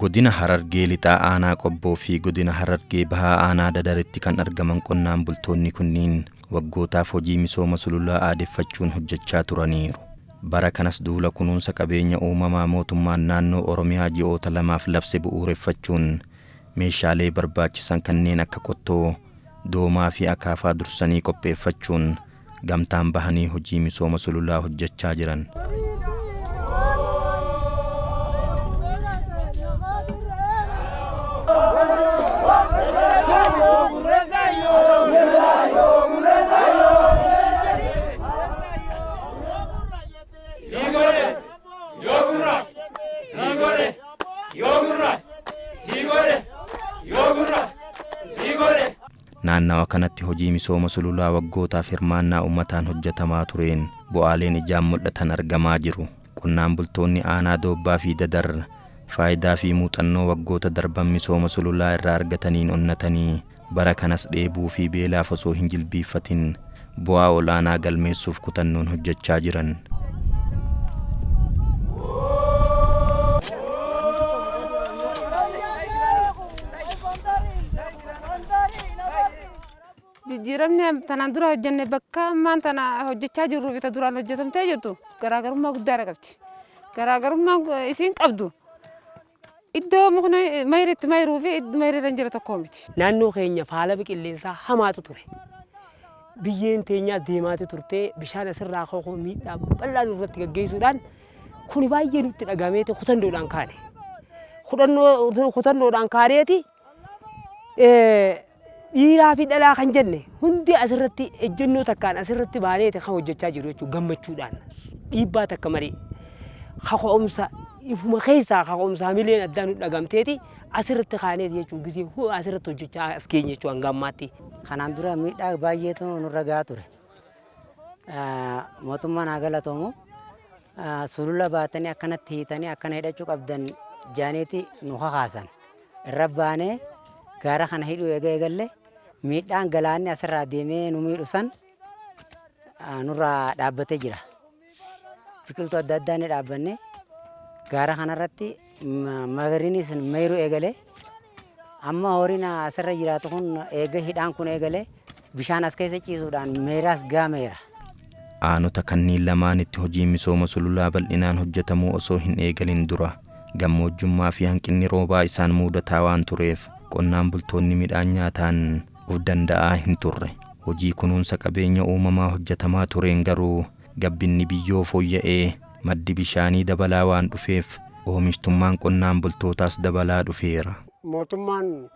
Godina Harargee Lixaa Aanaa Qobboo fi Godina Harargee Bahaa Aanaa Dadaritti kan argaman qonnaan bultoonni kunniin waggootaaf hojii misooma sululaa aadeffachuun hojjechaa turaniiru. Bara kanas duula kunuunsa qabeenya uumamaa mootummaan naannoo Oromiyaa ji'oota lamaaf labse bu'uureffachuun meeshaalee barbaachisan kanneen akka qottoo, doomaa fi akaafaa dursanii qopheeffachuun gamtaan bahanii hojii misooma sululaa hojjechaa jiran. Naannawa kanatti hojii misooma sululaa waggootaaf hirmaannaa ummataan hojjetamaa tureen bu'aaleen ijaan mul'atan argamaa jiru. Qonnaan bultoonni aanaa Doobbaa fi Dadar faayidaa fi muuxannoo waggoota darban misooma sululaa irraa argataniin onnatanii bara kanas dheebuu fi beelaaf osoo hin jilbiiffatin bu'aa ol'aanaa galmeessuuf kutannoon hojjechaa jiran. Jijjiiramni tanaan dura hojjenne bakka ammaan tana hojjechaa jirruu fi ta duraan hojjetamtee jirtu garaagarummaa guddaadha qabdi. Garaagarummaan isiin qabdu iddoo mukni mayritti mayruu fi mayriirra hin jira tokko miti. Naannoo keenya faalama qilleensaa hamaatu ture. Biyyeen teenyaas deemaati turte. Bishaan asirraa ka'u miidhaa bal'aa nurratti gaggeessuudhaan kuni baay'ee nutti dhagahameeti kutannoodhaan kaane. Kutannoodhaan kaaneeti dhiiraa fi dhalaa kan jenne hundi asirratti ejjennoo takkaan asirratti baaneeti kan hojjechaa jiru jechuudha gammachuudhaan dhiibbaa takka malee kaka'umsa ifuma keessaa kaka'umsa hamileen addaa nu dhagamteeti asirratti kaaneeti jechuudha gisee asirratti hojjechaa as geenye jechuudha hanga ammaatti. Kanaan dura miidhaa baay'eetu nurra gahaa ture. Mootummaan haa galatoomu. Sulula baatanii akkanatti hiitanii akkana hidhachuu qabdan jaaniiti nu kakaasan. Irra baanee gaara kana hidhuu eega eegalle miidhaan galaanni asirraa deemee nu miidhu san nurraa dhaabbatee jira. Biqiltuu adda addaa ni dhaabbanne. Gaara kanarratti magariinis meyruu eegale. Amma horiin asirra jiraatu kun eega hidhaan kun eegale bishaan as keessa ciisuudhaan meeyraas gaameera. Aanota kanneen lamaanitti hojiin misooma sululaa bal'inaan hojjetamuu osoo hin eegalin dura gammoojjummaa fi hanqinni roobaa isaan muudataa waan tureef qonnaan bultoonni midhaan nyaataan of danda'aa hin turre. Hojii kunuunsa qabeenya uumamaa hojjetamaa tureen garuu gabbinni biyyoo fooyya'ee maddi bishaanii dabalaa waan dhufeef oomishtummaan qonnaan bultootaas dabalaa dhufeera. Mootummaan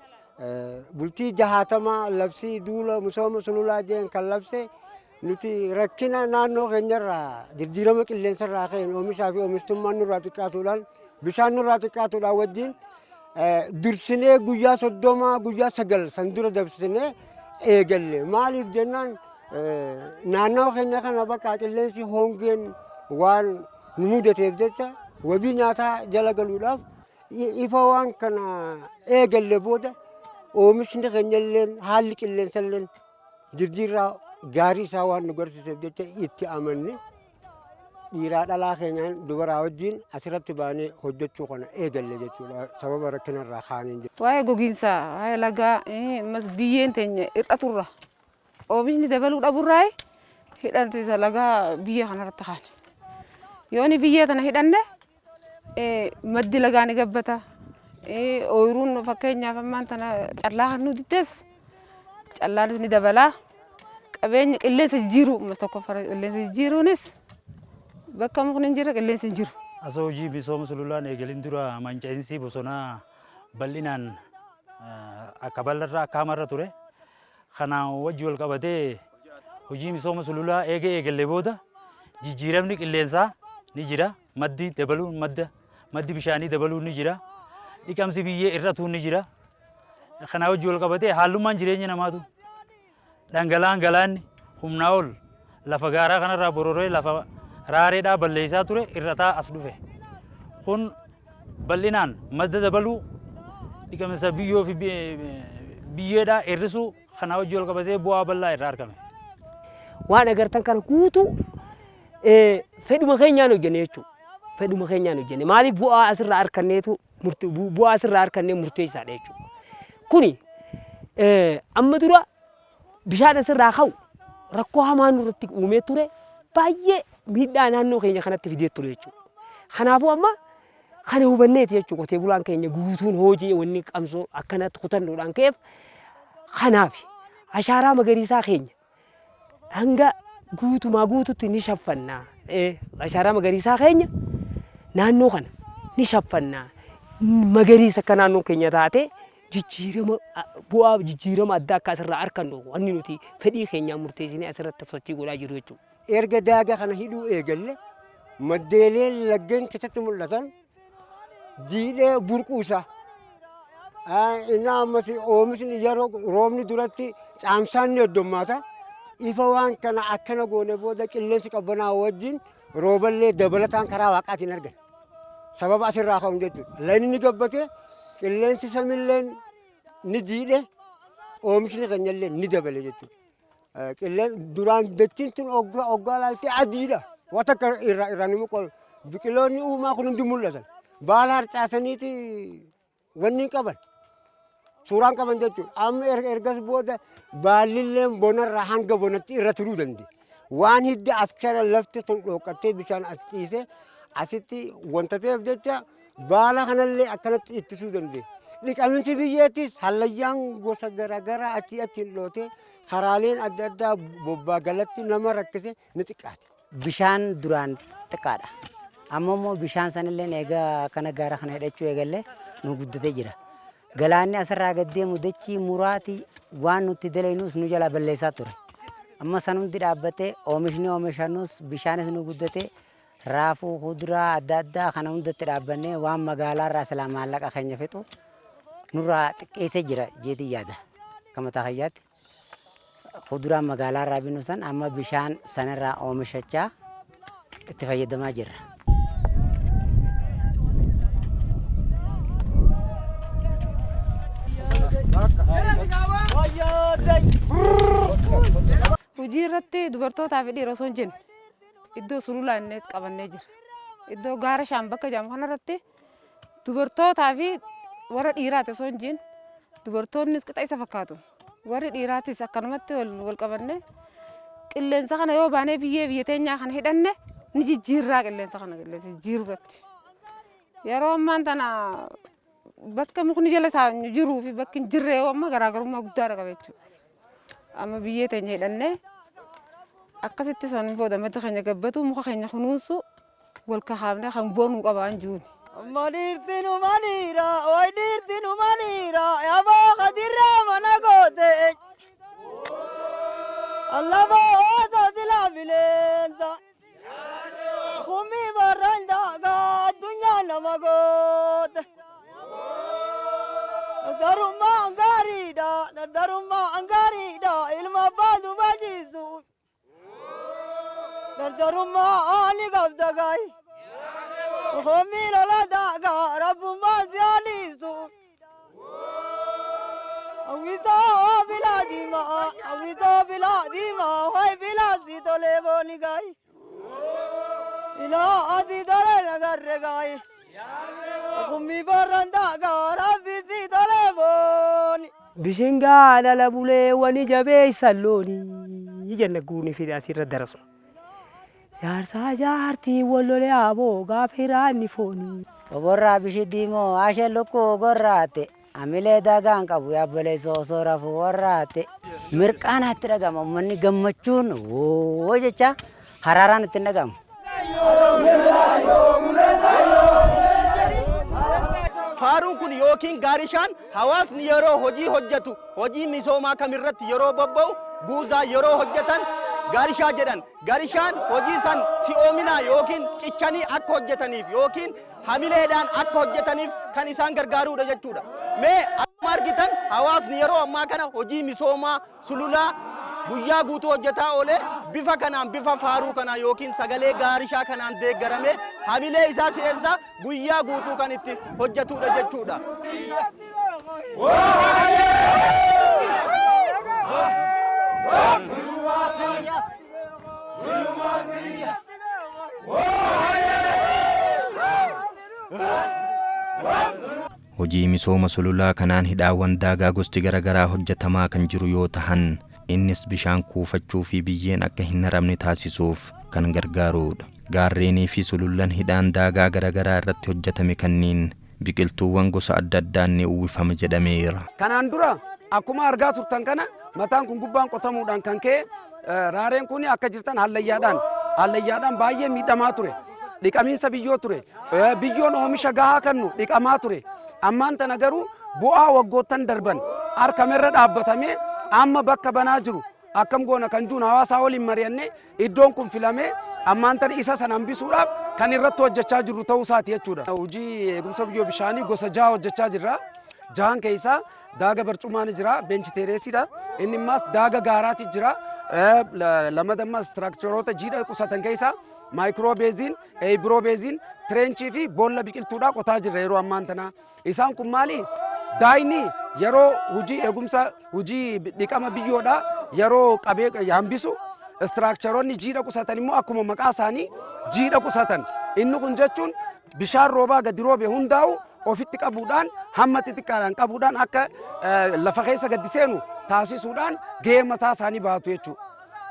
bultii jahaatamaa labsii duula misooma sululaa jeen kan labse nuti rakkina naannoo keenyarraa jijjiirama qilleensarraa ka'een oomishaa fi oomishtummaan nurraa xiqqaatuudhaan bishaan nurraa xiqqaatuudhaan wajjin dursinee guyyaa 30 guyyaa 9 san dura dabsinee eegalle. Maaliif jennaan naannawa keenya kana bakka qilleensi hongeen waan nu mudateef jecha wabii nyaataa jala galuudhaaf ifa waan kana eegalle booda oomishni keenya illeen haalli qilleensa illeen jirjiirraa gaarii isaa waan nu garsiiseef jecha itti amanne dhiiraa dhalaa keenyaan dubaraa wajjin asirratti baanee hojjechuu kana eegalle jechuudha sababa rakkina irraa kaaneen jechuudha. Waa'ee gogiinsaa, waa'ee lagaa, ammas biyyeen teenya hir'aturra oomishni dabaluu dhaburraa hidhantiisa lagaa biyya kanarratti kaane. Yooni biyyee tana hidhanne maddi lagaa ni gabbata. Ooyiruun fakkeenyaaf ammaan tana callaa kan nu diddes callaanis ni dabala. Qabeenya qilleensa jijjiiruu ammas tokkoffaa qilleensa jijjiiruunis bakka mukni hin jirre qilleensi hin jiru. Osoo hojii misooma sululaan eegalin dura manca'iinsi bosonaa bal'inaan akka bal'arraa akka hamarra ture. Kanaan wajji wal qabatee hojii misooma sululaa eega eegallee booda jijjiiramni qilleensaa ni jira. Maddi dabaluun madda maddi bishaanii dabaluun ni jira. Dhiqamsi biyyee hir'atuun ni jira. Kanaa wajji wal qabatee haallummaan jireenya namaatu dhangala'aan galaanni humnaa ol lafa gaaraa kanarraa bororee lafa raareedhaa balleessaa ture hir'ataa as dhufe. Kun bal'inaan madda dabaluu dhiqamsa biyyoo fi biyyeedhaa hir'isuu kanaa wajji wal qabatee bu'aa bal'aa irraa argame. Waan agartan kana guutuu fedhuma keenyaan hojjenne jechuudha. Fedhuma keenyaan hojjenne. Maaliif bu'aa asirraa arganneetu Bu'aa asirraa argannee murteessaadha jechuudha. Kuni amma dura bishaan asirraa ka'u rakkoo hamaa nurratti uumee ture, baay'ee miidhaa naannoo keenya kanatti fidee ture jechuudha. Kanaafuu amma kana hubanneeti jechuudha, qotee bulaan keenya guutuun hojii wanni qabsoo akkanatti kutannoodhaan ka'eef kanaaf ashaaraa magariisaa keenya hanga guutumaa guututti ni shaffanna. Ashaaraa magariisaa keenya naannoo kana ni shaffanna. Magariisa akka naannoon keenya taate jijjiirama bu'aa jijjiirama addaa akka asirraa argannu wanni nuti fedhii keenyaan murteessinee asirratti sochii godhaa jiru jechuudha. Erga daaga kana hidhuu eegalle maddeeleen laggeen keessatti mul'atan jiidhee burquu isaa. Inni ammas oomishni yeroo roobni duratti caamsaan ni heddummaata. Ifa waan kana akkana goone booda qilleensi qabbanaa wajjin rooballee dabalataan karaa waaqaatiin argan. Sababa asirraa ka'uun jechuudha. Layni ni gabbate, qilleensi samillee ni jiidhe, oomishni keenyallee ni dabale jechuudha. Qilleen duraan dachiin tun oggaa oggaa laaltee adiidha. Waan takka irraa irraa ni muqolu. Biqiloonni uumaa kun hundi mul'atan. Baala harcaasaniiti wanni hin qaban. Suuraan qaban jechuudha. Amma ergas booda baallilleen bonarraa hanga bonatti irra turuu dandeenya. Waan hidda as kana lafti tun dhooqattee bishaan as ciisee asitti wanta ta'eef jecha baala kanallee akkanatti ittisuu dandeenya. Dhiqaminsi biyyeettis hallayyaan gosa garaagaraa achii achiin dhootee karaaleen adda addaa bobbaa galatti nama rakkise ni xiqqaate. Bishaan duraan xiqqaadha. Amma immoo bishaan sanillee egaa kana gaara kana hidhachuu eegalle nu guddatee jira. Galaanni asirraa gad deemu dachii muraati waan nutti dalaynus nu jalaa balleessaa ture. Amma san hundi dhaabbatee oomishni oomishannus bishaanis nu guddatee raafuu kuduraa adda addaa kana hundatti dhaabbannee waan magaalaarraa silaa maallaqa keenya fixu nurraa xiqqeessee jira jeetii yaada. Akka mataa kiyyaatti kuduraan magaalaarraa binu san amma bishaan sanarraa oomishachaa itti fayyadamaa jirra. Hojii irratti dubartootaa fi dhiira osoo hin jenne iddoo sululaa inni qabannee jira. Iddoo gaara shaan bakka jedhamu kanarratti dubartootaa fi warra dhiiraati osoo hin jenne, dubartoonnis qixa isa fakkaatu. Warri dhiiraatis akkanumatti wal qabannee qilleensa kana yoo baanee biyyee biyya teenyaa kana hidhanne ni jijjiirraa qilleensa kana qilleensa jijjiiruu irratti. Yeroo ammaan tana bakka mukni jala taa'u jiruu fi bakki hin jirre yoo amma garaagarummaa guddaadha qaba jechuudha. Amma biyyee teenya hidhannee akkasitti san booda madda keenya gabbatu, muka keenya kunuunsu, wal kakaafnee kan bu'aa nuu qabaan jiruuni. Madiirtinu madiira, way dhiirtinu madiira, yaboo kadirraa mana goote. Lafoo osoo silaa bineensa. Kumii barraan daagaa addunyaa nama goote. Darummaa gaariidha, dardarummaa gaariidha, ilma abbaa dubachiisu. Dardarummaa ni qabda gaayi. Hoomii lola daagaa rabbummaa si haalisu. Hawwisoo bilaa diimaa, hawwisoo bilaa diimaa, wayi bilaa si tolee booni gaayi. Ilaa si tolee nagarre gaayi. Kummii barraan daagaa rabbi si tolee booni. Bishingaa dhala bulee wani jabeessan loonii jenna guurni fide asirra darasnu. Jaarsaa jaartii wal lolee aboo gaafa hiraanni foonii. Oborraa bishi diimoo ashee lukkuu gorraate amilee dagaan qabu yaabboleessoo osoo rafuu warraate. Mirqaanaatti dhagama uummanni gammachuun woo jecha haraaraan ittiin dhagama. Faaruun kun yookiin gaarishaan hawaasni yeroo hojii hojjetu, hojii misoomaa kamirratti yeroo bobba'u, guuzaa yeroo hojjetan gaarishaa jedhan. Garishaan hojii san si'oominaa yookiin cichanii akka hojjetaniif yookiin hamileedhaan akka hojjetaniif kan isaan gargaaruudha jechuudha. Mee akkuma argitan hawaasni yeroo ammaa kana hojii misoomaa sululaa guyyaa guutuu hojjetaa oolee bifa kanaan, bifa faaruu kanaan yookiin sagalee gaarishaa kanaan deeggaramee hamilee isaa si'eessaa guyyaa guutuu kan itti hojjetudha jechuudha. Hojii misooma sululaa kanaan hidhaawwan daagaa gosti garaagaraa hojjetamaa kan jiru yoo tahan, innis bishaan kuufachuu fi biyyeen akka hin haramne taasisuuf kan gargaarudha. Gaarreenii fi sulullan hidhaan daagaa garaagaraa irratti hojjetame kanneen biqiltuuwwan gosa adda addaan ni uwwifama jedhameera. Kanaan dura akkuma argaa turtan kana mataan kun gubbaan qotamuudhaan kan ka'e raareen kun akka jirtan hallayyaadhaan baay'ee miidhamaa ture. Dhiqamiinsa biyyoo ture. Biyyoon oomisha gahaa kennu dhiqamaa ture. Ammaan tana garuu bu'aa waggoottan darban harkamerra dhaabbatamee amma bakka banaa jiru akkam goona kan juun hawaasaa waliin mari'annee iddoon kun filamee ammaan tana isa sana hambisuudhaaf kan irratti hojjechaa jirru ta'uu isaati jechuudha. Hojii eegumsa biyyoo bishaanii gosa jaha hojjechaa jirra. Jahan keessaa daaga barcumaa ni jira, bench terraceiidha. Inni immaas daaga gaaraati jira. Lamada immaas structureoota jiidha qusatan keessaa micro basin, eyebrow basin, trenchii fi boolla biqiltuudhaa qotaa jirra yeroo ammaan tanaa. Isaan kun maali? Daayini yeroo hojii eegumsa hojii dhiqama biyyoodhaa yeroo qabee hambisu, structureoonni jiidha qusatan immoo akkuma maqaa isaanii jiidha qusatan. Inni kun jechuun bishaan roobaa gadi roobe hundaa'u ofitti qabuudhaan, hamma xixiqqaadhaan qabuudhaan, akka lafa keessa gadi seenu taasisuudhaan gahee mataa isaanii baatu jechuudha.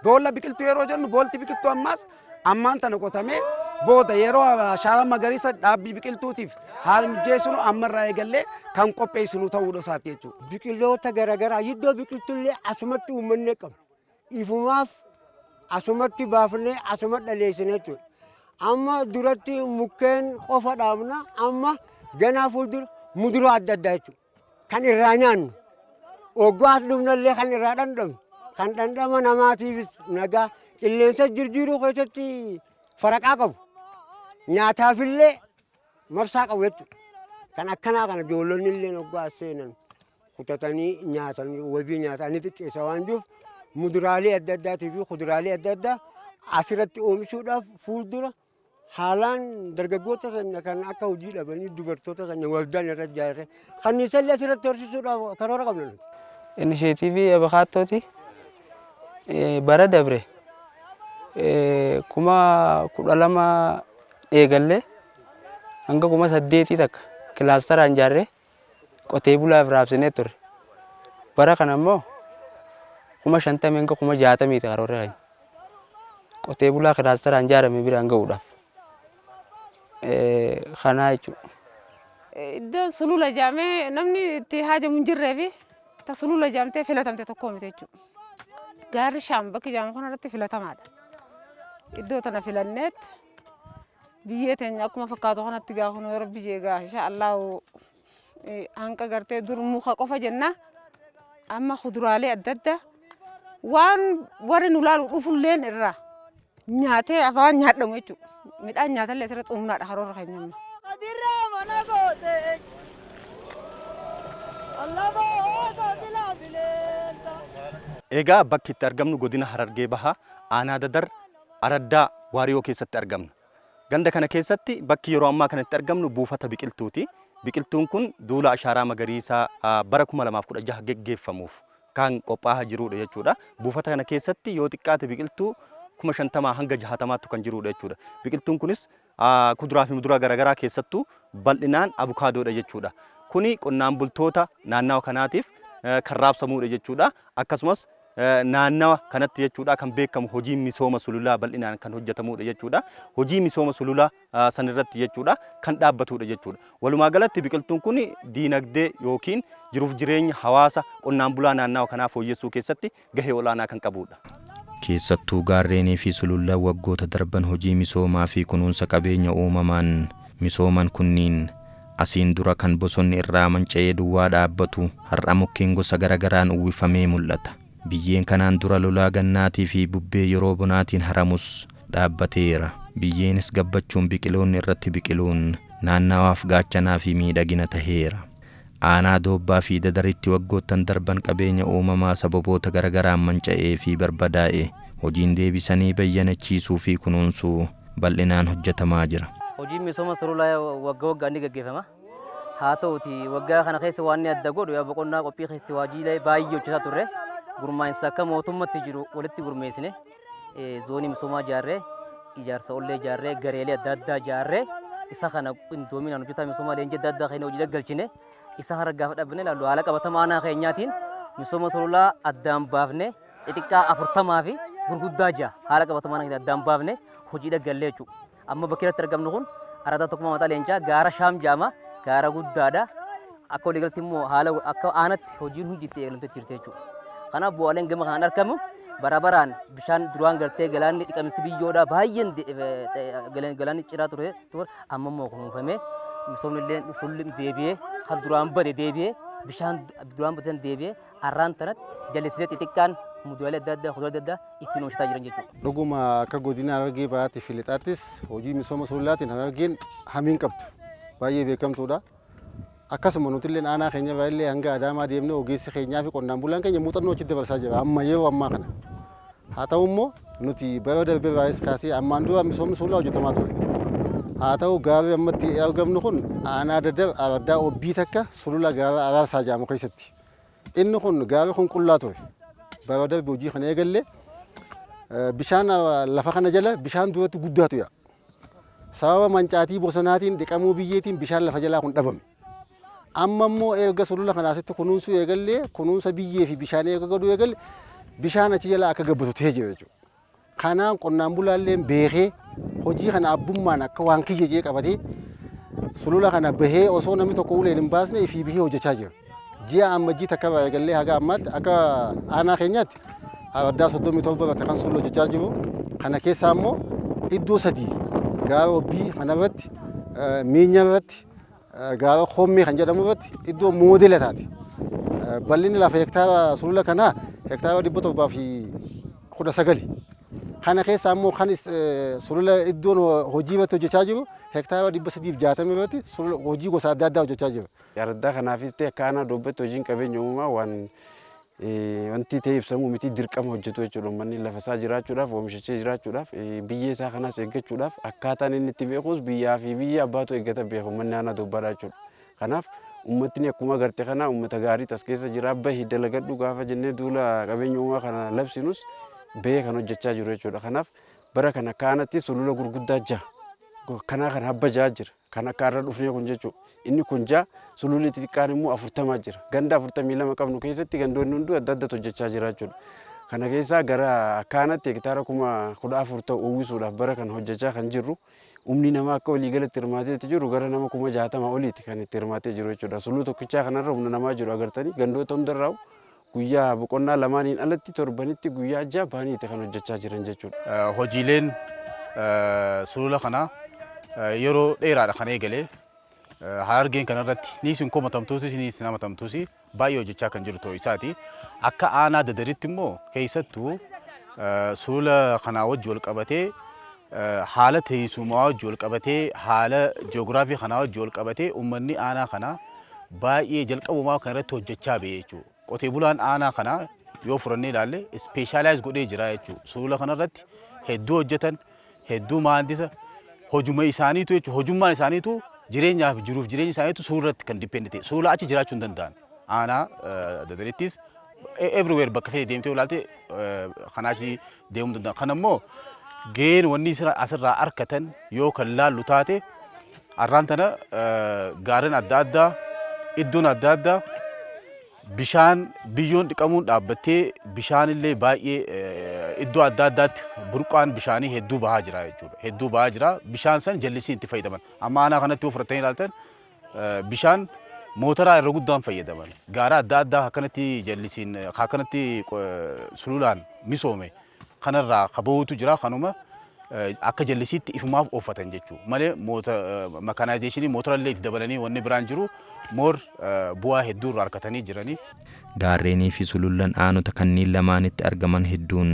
Boolla biqiltuu yeroo jennu, boolti biqiltuu ammaas ammaan tana qotamee booda yeroo ashaaraa magariisa dhaabbii biqiltuutiif haala mijeessinu ammarraa eegallee kan qopheessinu ta'uudha isaati jechuudha. Biqiloota garaagaraa iddoo biqiltuullee asumatti uummanni qabna. Ifumaaf asumatti baafnee asuma dhaleessine jechuudha. Amma duratti mukkeen qofa dhaabna, amma ganaa fuuldura muduraa adda addaa jechuudha. Kan irraa nyaannu, oggaa as dhufnallee kan irraa dhandhamnu, kan dhandhama namaatiifis nagaa, qilleensa jirjiiruu keessatti faraqaa qabu. Nyaataafillee marsaa qabu jechuudha. Kan akkanaa kana ijoollonni illee oggaa as seenan kutatanii nyaatan, wabii nyaatanii xiqqeessa waan jiruuf, muduraalee adda addaatii fi kuduraalee adda addaa asirratti oomishuudhaaf fuuldura haalaan dargaggoota keenya kan akka hojii dhabanii, dubartoota keenya waldaan irra ijaarre, kanniisallee asirratti horsiisuudhaaf karoora qabna nuti. Initiative abukaattooti bara dabre 12,000 eegallee hanga 8,000 takka clusteraan ijaarree qotee bulaaf raabsinee turre. Bara kana immoo 50,000 hanga 60,000ti karoorri keenya. Qotee bulaa clusteraan ijaarame biraan gahuudhaaf. Kanaa jechuudha. Iddoon sulula jaamee namni itti haajamu hin jirree fi ta sulula jaamtee filatamte tokko miti jechuudha. Gaarri Shaam bakki jaamu kanarratti filatamaadha. Iddoo tana filanneet biyyee teenya akkuma fakkaatu kanatti gaafa nu Rabbi jee gaa insha Allahu hanqa gartee dur muka qofa jenna, amma kuduraalee adda addaa waan warri nu laalu dhufulleen irraa nyaatee afaan nyaadhamu jechuudha. Midhaan nyaatallee asirratti uumnaadha karoorra keenya amma. Dirree mana goote. Allaboo silaa bineensa. Egaa bakki itti argamnu godina Harargee Bahaa, aanaa Dadar, araddaa Waariyoo keessatti argamna. Ganda kana keessatti bakki yeroo ammaa kanatti argamnu buufata biqiltuuti. Biqiltuun kun duula ashaaraa magariisaa bara 2016 geggeeffamuuf kan qophaa'aa jirudha jechuudha. Buufata kana keessatti yoo xiqqaate biqiltuu 50,000 hanga 60maattu kan jirudha jechuudha. Biqiltuun kunis kuduraa fi muduraa garaagaraa, keessattuu bal'inaan abukaadoodha jechuudha. Kuni qonnaan bultoota naannawa kanaatiif kan raabsamudha jechuudha. Akkasumas naannawa kanatti jechuudha kan beekamu hojii misooma sululaa bal'inaan kan hojjetamudha jechuudha. Hojii misooma sululaa sanirratti jechuudha kan dhaabbatudha jechuudha. Walumaa galatti biqiltuun kun diinagdee yookiin jiruuf jireenya hawaasa qonnaan bulaa naannawa kanaa fooyyessuu keessatti gahee olaanaa kan qabudha. Keessattuu gaarreenii fi sulullaan waggoota darban hojii misoomaa fi kunuunsa qabeenya uumamaan misooman kunniin asiin dura kan bosonni irraa manca'ee duwwaa dhaabbatu har'a mukkeen gosa garagaraan uwwifamee mul'ata. Biyyeen kanaan dura lolaa gannaatii fi bubbee yeroo bonaatiin haramus dhaabbateera. Biyyeenis gabbachuun biqiloonni irratti biqiluun naannawaaf gaachanaa fi miidhagina taheera. Aanaa Doobbaa fi Dadaritti waggoottan darban qabeenya uumamaa sababoota garagaraan manca'ee fi barbadaa'e hojiin deebisanii bayyanachiisuu fi kunuunsuu bal'inaan hojjetamaa jira. Hojiin misooma sululaa waggaa waggaan ni gaggeeffama. Haa ta'uti waggaa kana keessa waan inni adda godhu boqonnaa qophii keessatti hojiilee baay'ee hojjetaa turre. Gurmaa'insa akka mootummatti jiru walitti gurmeessine, zoonii misoomaa ijaarree, ijaarsa ollee ijaarree, gareelee adda addaa ijaarree. Isa kana qindoominaan hojjetaa misoomaa leenjii adda addaa keenya hojii galchine isa hara gaafa dhaabbanne ilaallu haala qabatamaa aanaa keenyaatiin misooma sululaa addaan baafne xixiqqaa 40 fi gurguddaa 6 haala qabatamaa aanaa addaan baafne hojii gallee jechuudha. Amma bakki irratti argamnu kun aradaa tokkummaa mataa leencaa gaara Shaam jaama gaara guddaadha. Akka waliigalatti immoo haala akka aanatti hojiin hundi itti eegalamtee jirti jechuudha. Kanaaf bu'aaleen gama kanaan argamu bara baraan bishaan duraan gartee galaanni dhiqamsi biyyoodhaa baay'een galaanni ciraa ture amma immoo kunuunfamee misoomni illee sulli deebi'ee kan duraan bade deebi'ee bishaan duraan bade deebi'ee arraan tanatti jallisiilee xixiqqaan muduraalee adda addaa kuduraalee adda addaa ittiin oomishataa jiran jechuudha. Dhuguma akka godina Harargee Bahaatti fi Lixaattis hojii misooma sululaatiin Harargeen hamiin qabdu baay'ee beekamtuudha. Akkasuma nuti illee aanaa keenya baay'ee hanga Adaamaa deemnee ogeessi keenyaa fi qonnaan bulaan keenya muuxannoo achitti dabarsaa jira amma yeroo ammaa kana. Haa ta'u immoo nuti bara darbe irraayis kaasee ammaan dura misoomni sululaa hojjetamaa ture. Haa ta'u gaarri ammatti argamnu kun aanaa Dadar araddaa Obbii takka sulula gaara Araarsaa jedhamu keessatti. Inni kun gaarri kun qullaa ture. Bara darbe hojii kana eegalle bishaan lafa kana jala bishaan duratti guddaatu yaa'a. Sababa mancaatii bosonaatiin dhiqamuu biyyeetiin bishaan lafa jalaa kun dhabame. Amma immoo erga sulula kana asitti kunuunsuu eegallee kunuunsa biyyee fi bishaan erga godhuu eegalle bishaan achi jalaa akka gabbatu ta'ee jira jechuudha. Kanaan qonnaan bulaallee beekee hojii kana abbummaan akka waan kiyya jee qabatee sulula kana bahee osoo namni tokko uleen hin baasne ifii bahee hojjechaa jira. Ji'a Ammajjii takka irraa eegallee haga ammaatti akka aanaa keenyaatti araddaa 37 irratti kan sulula hojjechaa jiru. Kana keessaa immoo iddoo sadii gaara Obbii kanarratti, Miinya irratti, gaara Koommee kan jedhamu irratti iddoo moodela taate. Bal'inni lafa hektaara sulula kanaa hektaara 719. Kana keessaa immoo kan sulula iddoon hojii irratti hojjechaa jiru hektaara 360 irratti sulula hojii gosa adda addaa hojjechaa jira. Araddaa kanaafis ta'e akka aanaa Doobbatti hojiin qabeenya uumamaa waan wanti ta'e ibsamuu miti, dirqama hojjetu jechuudha. Uummanni lafa isaa jiraachuudhaaf, oomishachee jiraachuudhaaf, biyyee isaa kanaas eeggachuudhaaf akkaataan inni itti beekus biyyaa fi biyya abbaatu eeggata beeka uummanni aanaa Doobbaadhaa jechuudha. Kanaaf uummatni akkuma agarte kana uummata gaarii tas keessa jira, bahi dalagadhu gaafa jennee duula qabeenya uumamaa kana labsinus bahee kan hojjechaa jiru jechuudha. Kanaaf bara kana akka aanatti sulula gurguddaa jaha kanaa kan habba jaha jira. Kan akka har'a dhufnee kun jechuudha. Inni kun jaha, sululli xixiqqaan immoo 40 jira. Ganda 42 qabnu keessatti gandoonni hunduu adda addatti hojjechaa jira jechuudha. Kana keessaa gara akka aanatti hektaara 14,000 ta'u uwwisuudhaaf bara kana hojjechaa kan jirru. Humni namaa akka waliigalatti hirmaatee jiru gara nama 60,000 oliiti kan itti hirmaatee jiru jechuudha. Suluu tokkichaa kanarra humna namaa jiru agartanii gandoota hundarraa guyyaa boqonnaa lamaaniin alatti torbanitti guyyaa 6 baaniiti kan hojjechaa jiran jechuudha. Hojiileen sulula kanaa yeroo dheeraadha kan eegale. Harargeen kanarratti ni isin komatamtuusis ni isin hamatamtuusi baay'ee hojjechaa kan jiru ta'uu isaati. Akka aanaa Dadaritti immoo keessattuu sulula kanaa wajji wal qabatee haala teessumaa wajji wal qabatee haala ji'oogiraafii kanaa wajji wal qabatee uummanni aanaa kanaa baay'ee jalqabumaa kan irratti hojjechaa ba'e jechuudha. Qotee bulaan aanaa kanaa yoo furannee ilaalle specialize godhee jira jechuudha. Sulula kanarratti hedduu hojjetan, hedduu maandisa, hojuma isaaniitu jechuudha. Hojummaan isaaniitu jireenyaaf jiruuf jireenya isaaniitu sulula irratti kan depend ta'e. Sulula achi jiraachuu hin danda'an. Aanaa Dadarittis everywhere bakka fedhe deemtee ilaalte kanaa achi deemuu danda'an. Kana immoo gaheen wanni asirraa argatan yoo kan laallu taate har'aan tana gaarreen adda addaa, iddoon adda addaa bishaan biyyoon dhiqamuun dhaabbattee bishaan illee baay'ee iddoo adda addaatti burqaan bishaanii hedduu bahaa jira jechuudha. Hedduu bahaa jira. Bishaan san jallisiin itti fayyadaman. Amma aanaa kanatti yoo fudhattanii ilaaltan bishaan mootoraa irra guddaan fayyadaman. Gaara adda addaa akkanatti jallisiin akkanatti sululaan misoome kanarraa ka bahuutu jira, kanuma akka jallisiitti ifumaaf oofatan jechuudha. Malee mechanization mootora illee itti dabalanii wanni biraan jiru moor bu'aa hedduu irraa argatanii jiranii. Gaarreenii fi sulullan aanota kanneen lamaanitti argaman hedduun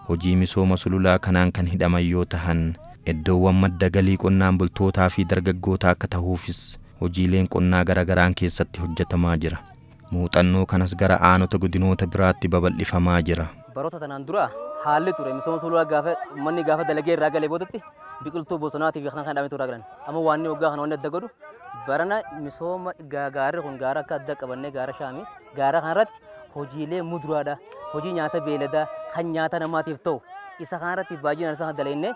hojii misooma sululaa kanaan kan hidhaman yoo tahan, iddoowwan madda galii qonnaan bultootaa fi dargaggootaa akka tahuufis hojiileen qonnaa garagaraan keessatti hojjetamaa jira. Muuxannoo kanas gara aanota godinoota biraatti babal'ifamaa jira. Baroota tanaan dura haalli ture misooma sululaa gaafa uummanni gaafa dalagee irraa galee boodatti biqiltuu bosonaatii fi kan dhaabee irraa galan. Amma waan inni waggaa kana wanni adda godhu barana misooma gaarri kun gaara akka adda qabannee gaara Shaamii gaara kanarratti hojiilee muduraadha, hojii nyaata beeladaa kan nyaata namaatiif ta'u Isa kanarratti baay'inaan isa dalagnee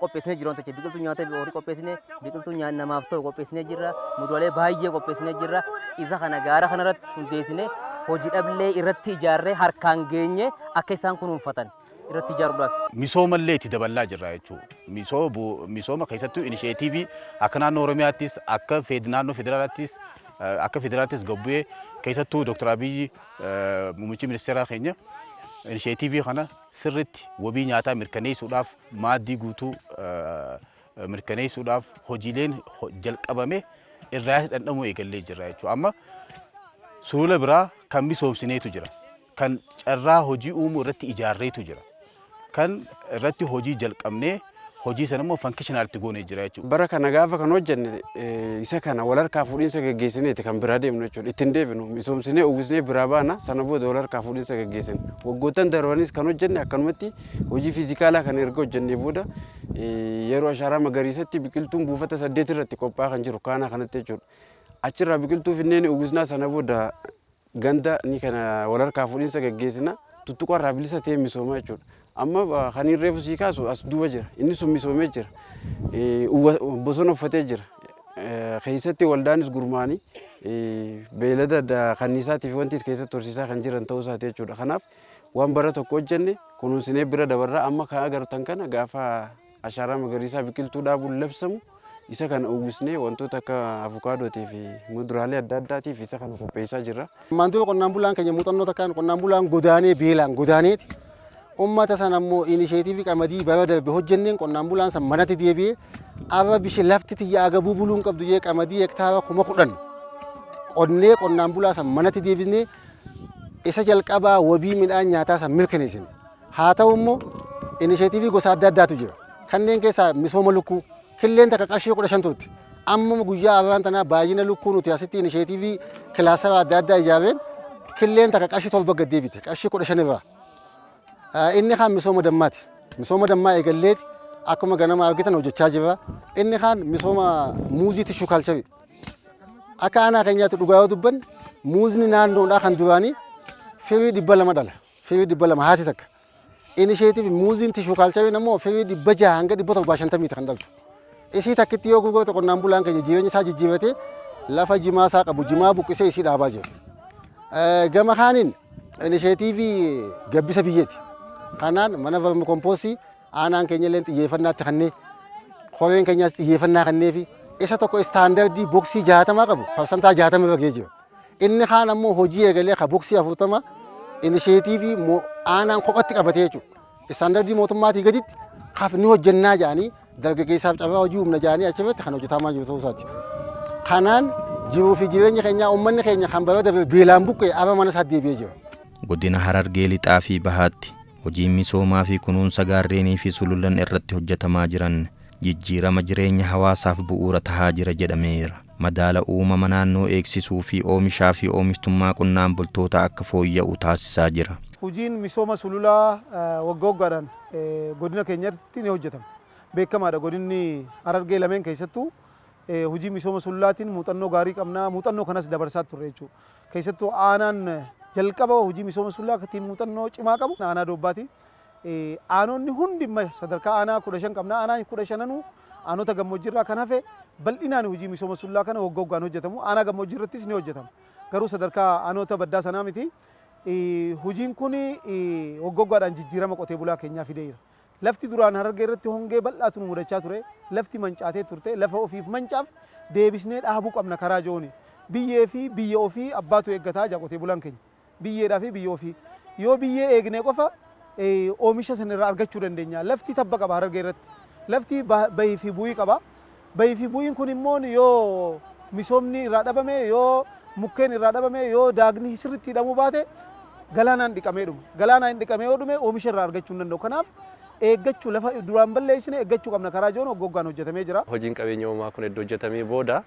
qopheessinee jiru wantoota biqiltuu nyaata horii qopheessinee biqiltuu namaaf ta'u qopheessinee jirra muduraalee baay'ee qopheessinee jirra isa kana gaara kanarratti hundeessinee hojii dhablee irratti ijaarree harkaan geenye akka isaan kunuunfatan irratti ijaaruudhaaf. Misoomallee itti daballaa jirra jechuudha. Misooma keessattuu inisheetiivii akka naannoo Oromiyaattis akka naannoo federaalaattis akka federaalaattis gabbu'ee keessattuu Dr. Abiyyi muummichi ministeeraa keenya inisheetiivii kana sirriitti wabii nyaataa mirkaneessuudhaaf maaddii guutuu mirkaneessuudhaaf hojiileen jalqabame irraa dhandhamuu eegallee jirra jechuudha. Amma sulula biraa kan misoomsineetu jira. Kan carraa hojii uumuu irratti ijaarreetu jira. Kan irratti hojii jalqabnee hojii sana immoo fankishinaalitti goonee jira jechuudha. Bara kana gaafa kan hojjenne isa kana wal harkaa fuudhinsa geggeessineeti kan biraa deemnu jechuudha. Ittiin deebinu misoomsinee uwwisnee biraa baana sana booda wal harkaa fuudhinsa geggeessine. Waggoottan darbanis kan hojjenne akkanumatti hojii fiizikaalaa kan erga hojjennee booda yeroo ashaaraa magariisatti biqiltuun buufata 8 irratti qophaa'aa kan jiru kaanaa kanatti jechuudha. Achirraa biqiltuu finneen uwwisnaa sana booda ganda ni kana wal harkaa fuudhinsa geggeessina tuttuqarraa bilisa ta'ee misooma jechuudha. Amma kan hin reefu sii kaasu as duuba jira. Inni sun misoomee jira. Bosona uffatee jira. Keessatti waldaanis gurmaa'anii beeylada kanniisaatii fi wanti keessatti horsiisaa kan jiran ta'uu isaati jechuudha. Kanaaf waan bara tokko hojjenne kunuunsinee bira dabarraa amma kan agartan kana gaafa ashaaraa magariisaa biqiltuu dhaabuun labsamu isa kana uwwisnee wantoota akka avukaadootii fi muduraalee adda addaatiif isa kana qopheessaa jirra. Ammaan dura qonnaan bulaan keenya muuxannoo takkaan qonnaan bulaan godaanee beelaan godaaneeti. Uummata sana immoo inisheetiivii qamadii bara darbe hojjenneen qonnaan bulaan san manatti deebi'ee arra bishe lafti tiyya agabuu buluun qabdu jee qamadii hektaara 10,000 qonnee qonnaan bulaa san manatti deebisnee isa jalqabaa wabii midhaan nyaataa san mirkaneessine. Haa ta'u immoo inisheetiivii gosa adda addaatu jira. Kanneen keessaa misooma lukkuu killeen takka qarshii 15 turte. Amma guyyaa arraan tanaa baay'ina lukkuu nuti asitti inisheetiivii kilaasara adda addaa ijaarreen killeen takka qarshii 7 gad deebite qarshii 15 irraa. Inni kaan misooma dammaati. Misooma dammaa eegalleeti akkuma ganama argitan hojjechaa jirra. Inni kaan misooma muuzii tishuu kaalcharii. Akka aanaa keenyaatti dhugaa yoo dubbanne muuzni naannoodhaa kan duraanii firii 200 dhala. Firii 200 haati takka. Inisheetiif muuziin tishuu kaalchariin ammoo firii 600 hanga 750 kan dhaltu. Isii takkitti yoo gurgurate qonnaan bulaan keenya jireenya isaa jijjiirratee lafa jimaa isaa qabu jimaa buqqisee isii dhaabaa jira. Gama kaaniin inisheetiivii gabbisa biyyeeti. Kanaan mana vermikompoostii aanaan keenya illee xiyyeeffannaatti kennee koreen keenyas xiyyeeffannaa kenneefi isa tokko istaandardii boksii 60 qabu parsantaa 60 irra ga'ee jira. Inni kaan ammoo hojii eegalee ka boksii 40 inisheetiivii aanaan kophatti qabatee jechuudha. Istaandardii mootummaatii gaditti kaf ni hojjennaa jedhanii dargaggeessaaf carraa hojii humna jedhanii achirratti kan hojjetamaa jiru ta'uu isaati. Kanaan jiruu fi jireenya keenyaa uummanni keenya kan bara darbe beelaan buqqee arra mana isaatti deebi'ee jira. Godina Harargee Lixaa fi Bahaatti hojiin misoomaa fi kunuunsa gaarreenii fi sululan irratti hojjetamaa jiran jijjiirama jireenya hawaasaaf bu'uura tahaa jira jedhameera. Madaala uumama naannoo eegsisuu fi oomishaa fi oomishtummaa qonnaan bultoota akka fooyya'u taasisaa jira. Hojiin misooma sululaa waggaa waggaadhaan godina keenyatti ni hojjetama. Beekamaadha godinni Harargee lameen keessattuu hojii misooma sululaatiin muuxannoo gaarii qabna. Muuxannoo kanas dabarsaa turre jechuudha. Keessattuu aanaan jalqaba hojii misooma sululaa ittiin muuxannoo cimaa qabu aanaa Doobbaati. Aanonni hundi sadarkaa aanaa 15 qabna. Aanaa 15 aanota gammoojjiirraa kan hafe bal'inaan hojii misooma sululaa kana waggaa waggaan hojjetamu. Aanaa gammoojjii irrattis ni hojjetama. Garuu sadarkaa aanota baddaa sanaa miti. Hojiin kun waggaa waggaadhaan jijjiirama qotee bulaa keenyaa fideera. Lafti duraan Harargee irratti hongee bal'aatu nu mudachaa ture. Lafti mancaatee turte. Lafa ofiif mancaaf deebisnee dhaabuu qabna karaa jooni. Biyyee fi biyya ofii abbaatu eeggataa jira qotee bulaan keenya. Biyyeedhaa fi biyya ofii. Yoo biyyee eegne qofa oomisha sanirraa argachuu dandeenya. Lafti tabba qaba Harargee irratti. Lafti bahii fi bu'ii qaba. Bahii fi bu'iin kun immoo yoo misoomni irraa dhabame, yoo mukkeen irraa dhabame, yoo daagni sirriitti hidhamuu baate galaanaan dhiqamee dhuma. Galaanaan dhiqamee yoo dhume oomisha irraa argachuu hin danda'u. Kanaaf eeggachuu lafa duraan balleessine eeggachuu qabna karaa joon waggaan hojjetamee jira. Hojiin qabeenya uumamaa kun iddoo hojjetamee booda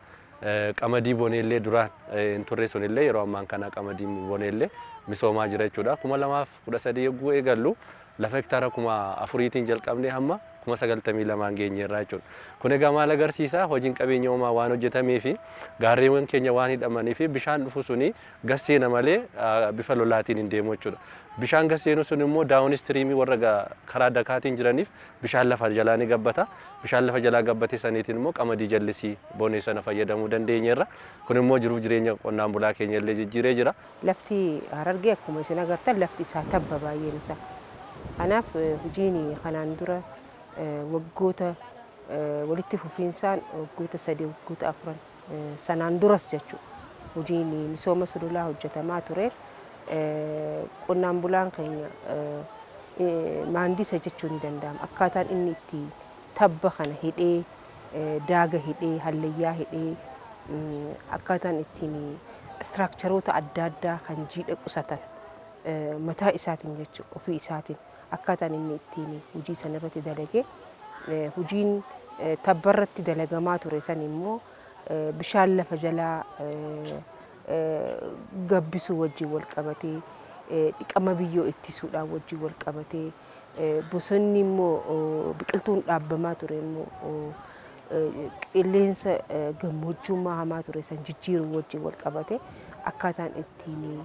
qamadii boneellee duraan hin turre sunillee yeroo ammaan kana qamadii boneellee misoomaa jira jechuudha. 2013 yogguu eegallu lafa hektaara 4,000tiin jalqabnee hamma 92,000 geenyeerra jechuudha. Kun egaa maal agarsiisa? Hojiin qabeenya uumaa waan hojjetamee fi gaarreewwan keenya waan hidhamanii fi bishaan dhufu suni gasseena malee bifa lolaatiin hin deemu jechuudha. Bishaan gasseenu sun immoo daawun istiriimii warra karaa dakaatiin jiraniif bishaan lafa jalaa ni gabbata. Bishaan lafa jalaa gabbate saniitiin immoo qamadii jallisii bonee sana fayyadamuu dandeenyeerra. Kun immoo jiruuf jireenya qonnaan bulaa keenya illee jijjiiree jira. Lafti Harargee akkuma isin agartan lafti isaa tabba baay'een isaa. Kanaaf hojiin kanaan dura waggoota walitti fufiinsaan waggoota 3 waggoota 4 sanaan duras jechuudha. Hojiin misooma sululaa hojjetamaa ture. Qonnaan bulaan keenya maandisa jechuun ni danda'ama. Akkaataan inni itti tabba kana hidhee, daaga hidhee, hallayyaa hidhee, akkaataan ittiin istiraakcharoota adda addaa kan jiidha qusatan mataa isaatiin jechuudha, ofii isaatiin akkaataan inni ittiin hojii sana irratti dalagee, hojiin tabba irratti dalagamaa ture san immoo bishaan lafa jalaa gabbisuu wajjin wal qabatee, dhiqama biyyoo ittisuudhaan wajjin wal qabatee, bosonni immoo biqiltuun dhaabbamaa ture immoo qilleensa gammoojjummaa hamaa ture san jijjiiruu wajjin wal qabate akkaataan ittiin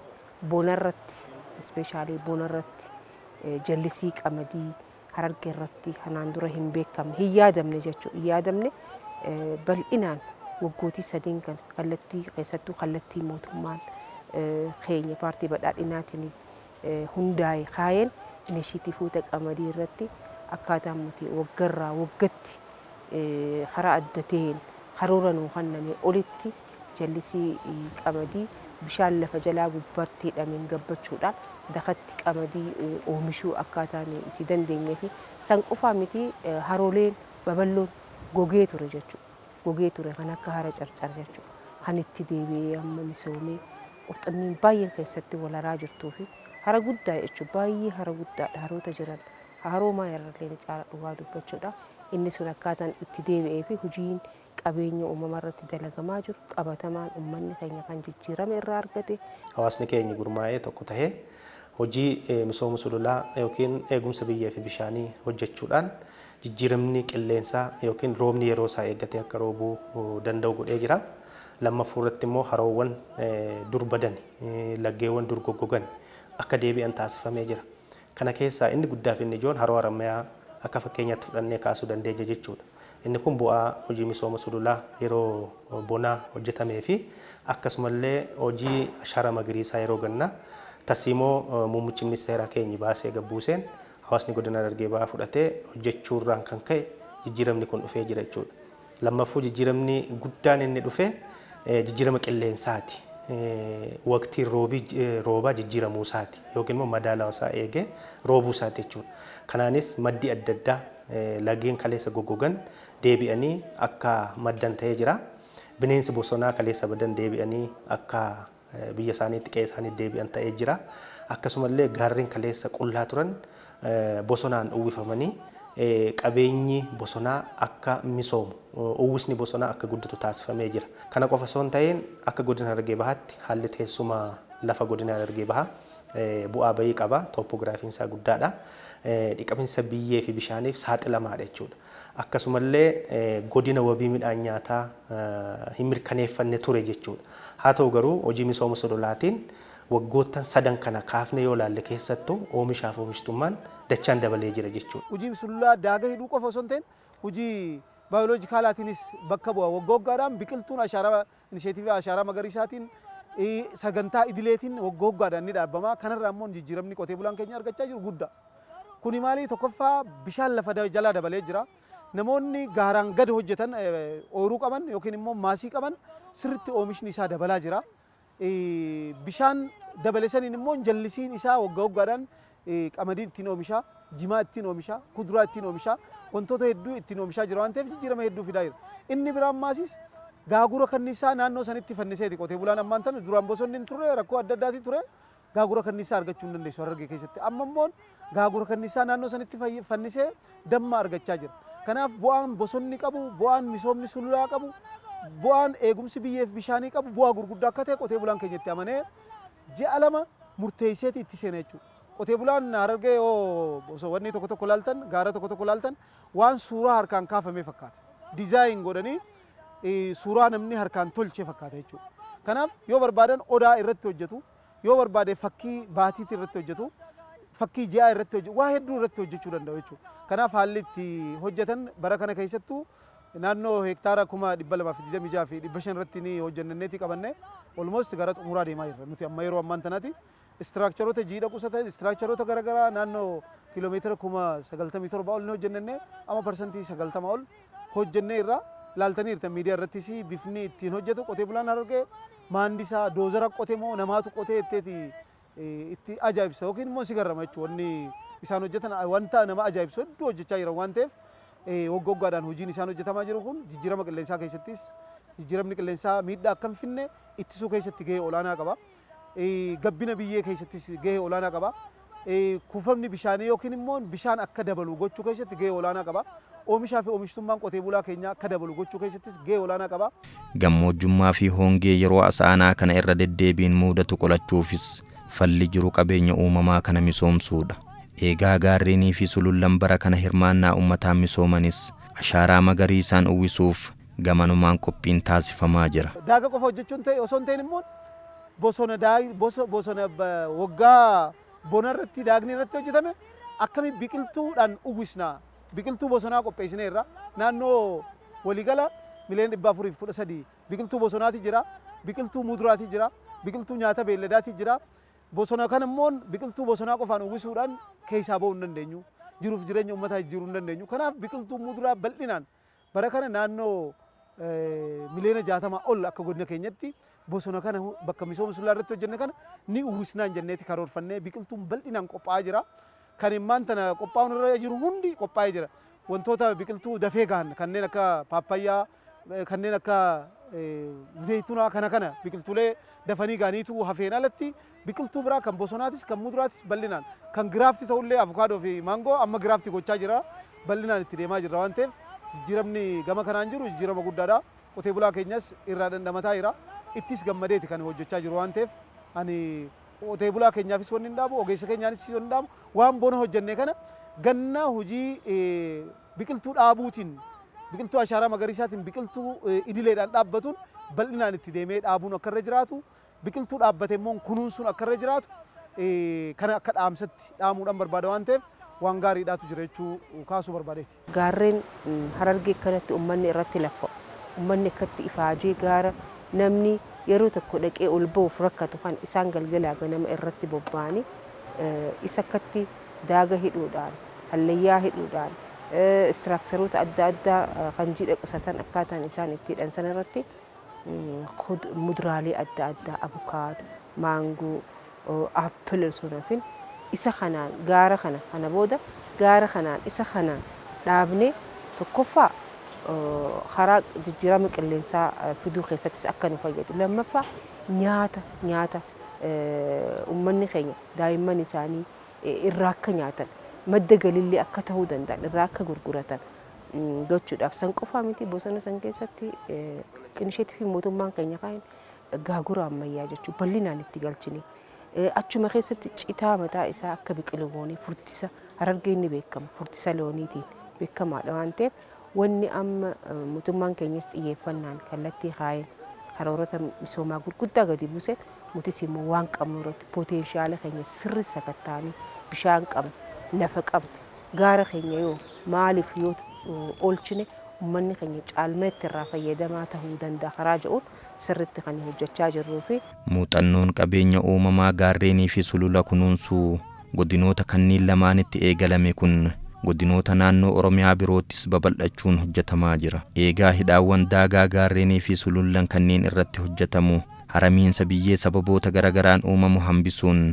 bonarratti, ispeeshaalii bonarratti jallisii qamadii Harargee irratti kanaan dura hin beekamne, hin yaadamne jechuudha. Hin yaadamne bal'inaan waggootii 3 kan kallattii keessattuu kallattii mootummaan keenya paartii badhaadhinaatiin hundaa'e kaayeen inishiitiifoota qamadii irratti akkaataan nuti waggarraa waggatti karaa adda ta'een karoora nuu kenname olitti jallisii qamadii bishaan lafa jalaa gubbaatti hidhameen gabbachuudhaan dakatti qamadii oomishuu akkaataan itti dandeenyee fi san qofaa miti harooleen babal'oon gogee ture jechuudha. Gogee ture kan akka hara carcar jechuudha. Kan itti deebi'ee amma misoomee qurxummiin baay'een keessatti wal haraa jirtuu fi hara guddaa jechuudha. Baay'ee hara guddaadha haroota jiran. Haroo maayirrallee ni caala dhugaa dubbachuudha. Inni sun akkaataan itti deebi'ee fi hojiin qabeenya uumamaa irratti dalagamaa jiru qabatamaan uummanni keenya kan jijjiirame irraa argate. Hawaasni keenya gurmaa'ee tokko tahee hojii misooma sululaa yookiin eegumsa biyyee fi bishaanii hojjechuudhaan jijjiiramni qilleensaa yookiin roobni yeroo isaa eeggatee akka roobuu danda'u godhee jira. Lammaffaa irratti immoo haroowwan dur badan, laggeewwan dur goggogan akka deebi'an taasifamee jira. Kana keessaa inni guddaa fi inni ijoon haroo Harammayaa akka fakkeenyaatti fudhannee kaasuu dandeenya jechuudha. Inni kun bu'aa hojii misooma sululaa yeroo bonaa hojjetamee fi akkasumallee hojii ashaaraa magariisaa yeroo gannaa tarsiimoo muummichi ministeeraa keenya baasee gabbuuseen hawaasni godina Harargee Bahaa fudhatee hojjechuurraan kan ka'e jijjiiramni kun dhufee jira jechuudha. Lammaffuu jijjiiramni guddaan inni dhufe jijjiirama qilleensaati. Waqtiin roobaa jijjiiramuu isaati yookiin immoo madaalaa isaa eegee roobuu isaati jechuudha. Kanaanis maddi adda addaa lageen kaleessa goggogan deebi'anii akka maddan ta'ee jira. Bineensi bosonaa kaleessa badan deebi'anii akka biyya isaaniitti qe'ee isaaniitti deebi'an ta'ee jira. Akkasumallee gaarreen kaleessa qullaa turan bosonaan uwwifamanii qabeenyi bosonaa akka misoomu, uwwisni bosonaa akka guddatu taasifamee jira. Kana qofa osoo hin ta'in akka godina Harargee Bahaatti haalli teessuma lafa godina Harargee Bahaa bu'aa bayii qaba. Tooppogiraafiin isaa guddaadha. Dhiqaminsa biyyee fi bishaaniif saaxilamaadha jechuudha. Akkasumallee godina wabii midhaan nyaataa hin mirkaneeffanne ture jechuudha. Haa ta'u garuu hojii misooma sululaatiin waggoottan 3 kana kaafne yoo ilaalle keessattuu oomishaaf oomishtummaan dachaan dabalee jira jechuudha. Hojiin sululaa daaga hidhuu qofa osoo hin ta'in hojii baayoloojikaalaatiinis bakka bu'a. Waggaa waggaadhaan biqiltuun ashaaraa inisheetiivii ashaaraa magariisaatiin sagantaa idileetiin waggaa waggaadhaan ni dhaabbama. Kanarraa immoo jijjiiramni qotee bulaan keenya argachaa jiru guddaa. Kuni maali? Tokkoffaa bishaan lafa jalaa dabalee jira. Namoonni gaaraan gad hojjetan ooyiruu qaban yookiin immoo maasii qaban sirriitti oomishni isaa dabalaa jira. Bishaan dabale saniin immoo jallisiin isaa waggaa waggaadhaan qamadii ittiin oomishaa, jimaa ittiin oomishaa, kuduraa ittiin oomishaa, wantoota hedduu ittiin oomishaa jira waan ta'eef jijjiirama hedduu fidaa jira. Inni biraan maasis gaagura kanniisaa naannoo sanitti fanniseeti qotee bulaan ammaan tana duraan bosonni hin turre rakkoo adda addaati ture. Gaagura kanniisaa argachuu hin dandeessu Harargee keessatti. Amma immoo gaagura kanniisaa naannoo sanitti fannisee damma argachaa jira. Kanaaf bu'aan bosonni qabu, bu'aan misoomni sululaa qabu, bu'aan eegumsi biyyeef bishaanii qabu bu'aa gurguddaa akka ta'e qotee bulaan keenya itti amanee ji'a 2 murteesseeti itti seena jechuudha. Qotee bulaan Harargee yoo osoo wanni tokko tokko laaltan, gaara tokko tokko laaltan, waan suuraa harkaan kaafame fakkaata. Design godhanii suuraa namni harkaan tolche fakkaata jechuudha. Kanaaf yoo barbaadan odaa irratti hojjetu, yoo barbaade fakkii baatiitii irratti hojjetu, fakkii ji'aa irratti hojjetu, waa hedduu irratti hojjechuu danda'u jechuudha. Kanaaf haalli itti hojjetan bara kana keessattuu naannoo hektaara 226,500 irratti ni hojjenneeti qabanne, almost gara xumuraa deemaa jirra. Nuti amma yeroo ammaan tanaati structureoota jiidha qusatan, structureoota garaagaraa naannoo kiiloomeetira 97,000 ol ni hojjennee, amma 90% ol hojjennee irraa laaltaniirta. Miidiyaa irrattis bifni ittiin hojjetu, qotee bulaan Harargee maandisaa doozara qotee moo namaatu qotee itteeti itti ajaa'ibsa yookiin immoo si garrama jechuudha. Wanni isaan hojjetan wanta nama ajaa'ibsu hedduu hojjechaa jiran waan ta'eef, waggooggaadhaan hojiin isaan hojjetamaa jiru kun jijjiirama qilleensaa keessattis, jijjiiramni qilleensaa miidhaa akka hin finne ittisuu keessatti gahee olaanaa qaba. Gabbina biyyee keessattis gahee olaanaa qaba. Kuufamni bishaanii yookiin immoo bishaan akka dabalu gochuu keessatti gahee olaanaa qaba. Oomishaa fi oomishtummaan qotee bulaa keenyaa akka dabalu gochuu keessattis gahee olaanaa qaba. Gammoojjummaa fi hongee yeroo asaanaa kana irra deddeebiin mudatu qolachuufis falli jiru qabeenya uumamaa kana misoomsuudha. Eegaa gaarreenii fi sulullan bara kana hirmaannaa uummataan misoomanis ashaaraa magariisaan uwwisuuf gamanumaan qophiin taasifamaa jira. Daaga qofa hojjechuun ta'e osoo hin ta'in immoo bosona, bosona waggaa bona irratti daagni irratti hojjetame akkami biqiltuudhaan uwwisna? Biqiltuu bosonaa qopheessineerra. Naannoo waliigala 413,000,000 biqiltuu bosonaati jira, biqiltuu muduraati jira, biqiltuu nyaata beelladaati jira. Bosona kana immoo biqiltuu bosonaa qofaan uwwisuudhaan keessaa ba'uu hin dandeenyu, jiruuf jireenya uummataa jijjiiruu hin dandeenyu. Kanaaf biqiltuu muduraa bal'inaan bara kana naannoo 60,000,000 ol akka godina keenyatti bosona kana bakka misooma sululaa irratti hojjenne kana ni uwwisnaan jenneeti karoorfannee biqiltuun bal'inaan qophaa'aa jira. Kan immaan tana qophaa'uun irra jiru hundi qophaa'ee jira. Wantoota biqiltuu dafee gahan kanneen akka paappayyaa, kanneen akka zaytunaa, kana kana biqiltuulee dafanii gahaniitu hafeen alatti biqiltuu biraa kan bosonaatis kan muduraatis bal'inaan, kan graft ta'ullee avukaadoo fi maangoo amma graft gochaa jira, bal'inaan itti deemaa jirra waan ta'eef, jijjiiramni gama kanaan jiru jijjiirama guddaadha. Qotee bulaa keenyas irraa dandamataa jira. Ittis gammadeeti kan hojjechaa jiru waan ta'eef, ani qotee bulaa keenyaafis wanni hin dhaabu, ogeessa keenyaanis wanni hin dhaabu, waan bona hojjenne kana ganna hojii biqiltuu dhaabuutiin, biqiltuu ashaaraa magariisaatiin, biqiltuu idileedhaan dhaabbatuun bal'inaan itti deemee dhaabuun akka irra jiraatu, biqiltuu dhaabbate immoo kunuunsuun akka irra jiraatu kana akka dhaamsatti dhaamuudhaan barbaada waan ta'eef, waan gaariidhaatu jira jechuu kaasuu barbaadeeti. Gaarreen Harargee kanatti uummanni irratti laffa'u, uummanni akkatti ifaajee gaara namni yeroo tokko dhaqee ol ba'uuf rakkatu kan isaan galgalaa ganama irratti bobba'anii isa akkatti daaga hidhuudhaan, hallayyaa hidhuudhaan, structureoota adda addaa kan jiidha qusatan akkaataan isaan itti hidhan sana irratti muduraalee adda addaa, abukaadoo, maangoo, apple osoo hafin isa kanaan gaara kana kana booda gaara kanaan isa kanaan dhaabnee, tokkoffaa karaa jijjiirama qilleensaa fiduu keessattis akka nu fayyadu, lammaffaa nyaata uummanni keenya daa'imman isaanii irraa akka nyaatan, madda galillee akka ta'uu danda'an irraa akka gurguratan gochuudhaaf. San qofaa miti, bosona san keessatti initiative mootummaan keenya kaa'in gaagura ammayyaa jechuun bal'inaan itti galchine, achuma keessatti citaa mataa isaa akka biqilu goonee. Furdisa Harargeen ni beekama, furdisa looniitiin beekamaadha waan ta'eef, wanni amma mootummaan keenyas xiyyeeffannaan kallattii kaa'een karoorota misoomaa gurguddaa gadi buuse, nutis immoo waan qabnu irratti potential keenya sirri sakattaanii, bishaan qabna, lafa qabna, gaara keenya yoo maaliif yoo oolchine uummanni keenya caalmeetti irraa fayyadamaa ta'uu danda'a karaa jedhuun sirritti kan hojjechaa jirruu fi. Muuxannoon qabeenya uumamaa gaarreenii fi sulula kunuunsuu godinoota kanneen lamaanitti eegalame kun godinoota naannoo Oromiyaa biroottis babal'achuun hojjetamaa jira. Eegaa hidhaawwan daagaa gaarreenii fi sulullan kanneen irratti hojjetamu haramiinsa biyyee sababoota garagaraan uumamu hambisuun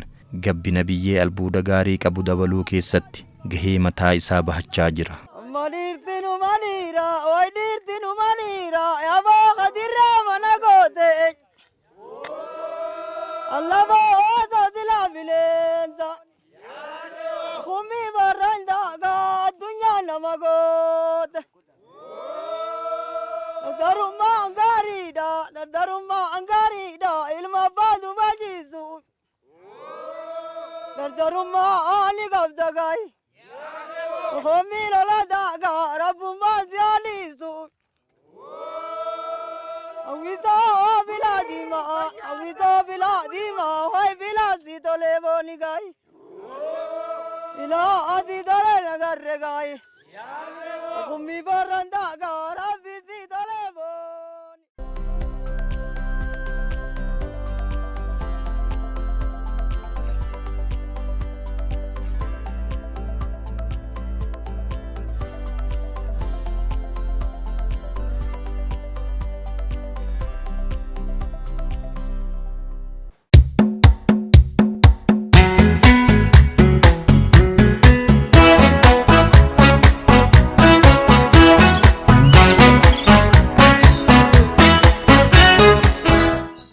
gabbina biyyee albuuda gaarii qabu dabaluu keessatti gahee mataa isaa bahachaa jira. Maliirtinu maliira, way dhiirtinu maliira, yaboo kadirraa mana goote. Allafoo oosoo silaa bileensa. Kumii barraan daagaa addunyaa nama goote. Dardarummaan gaariidha, dardarummaan gaariidha, ilma abbaa dubachiisu. Dardarummaa ni qabda gaayi. Hoomii lola daagaa rabbummaa si haalisu. Hawwisoo bilaa diimaa hawwisoo bilaa diimaa wayi bilaa si tolee booni gaayi. Ilaa asii tolee nagarre gaayi.